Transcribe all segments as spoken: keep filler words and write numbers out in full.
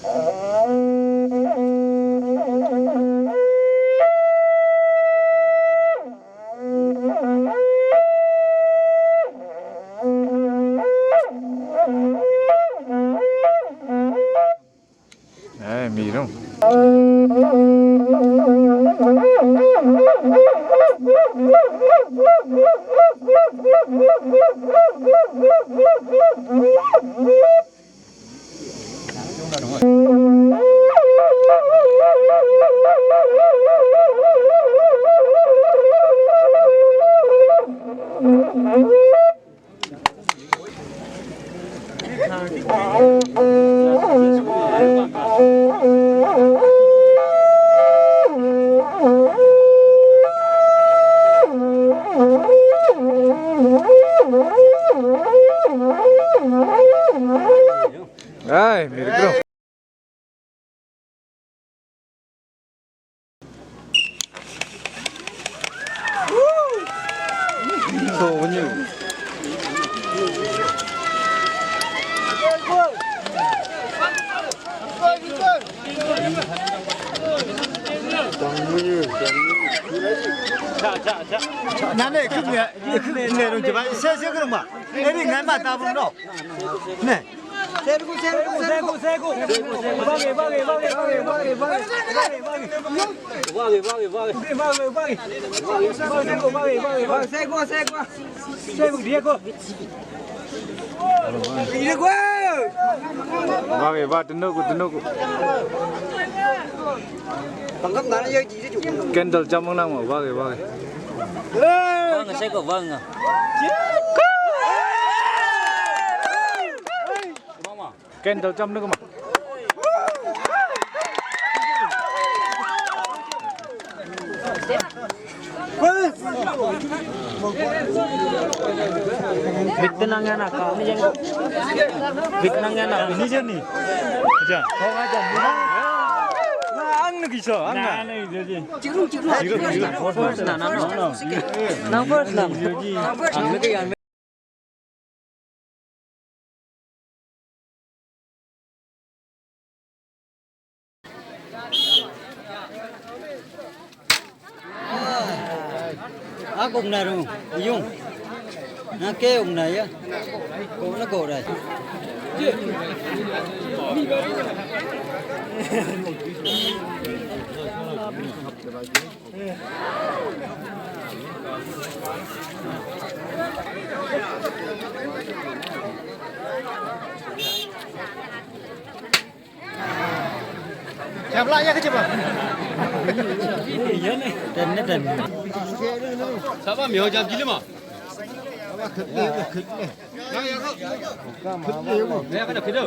Ai, mi rong. Ai, mi rong. Nane, kik ne, kik ne, rong jaba, se, se, kik ma. Eri ngai ma ta bung no. Ne. Bage, ba, tenu ku, tenu ku. Candle cham mang nang ma, bage, bage. Bang, sai ko, bang. Candle cham na ka ma. Bit tenang ya nak, kau ni jangan. Bit tenang ya nak, ni je ni. Aja. Ang na kisa, ang na. Jiru, jiru. Jiru, jiru. First na, na, na. Na first na. Ang na kaya. Ak ung na rung, yung. Na ke ung na ya. Ko na ko rai. Siapa lah ya kecil, Pak? Dan, dan. Siapa mio jam gila mah? Ya, ya, kau. Ya, kena kena.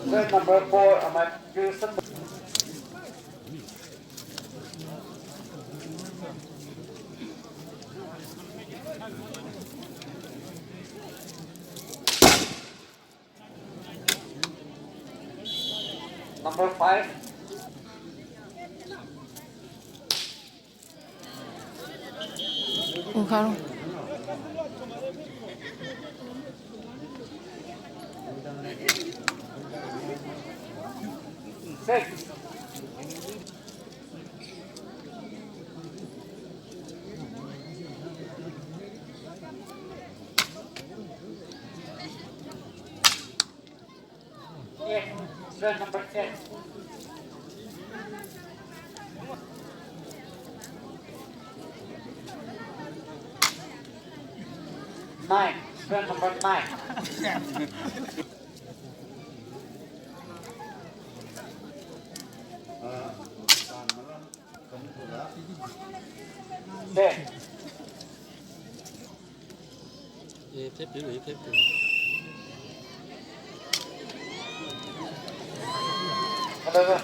Number four, Ahmad Yusuf. Number five. Ung kha rung. Eight, student number eight. Nine, student number nine. Ten. Ê, phép biểu, ê, phép biểu. Hello.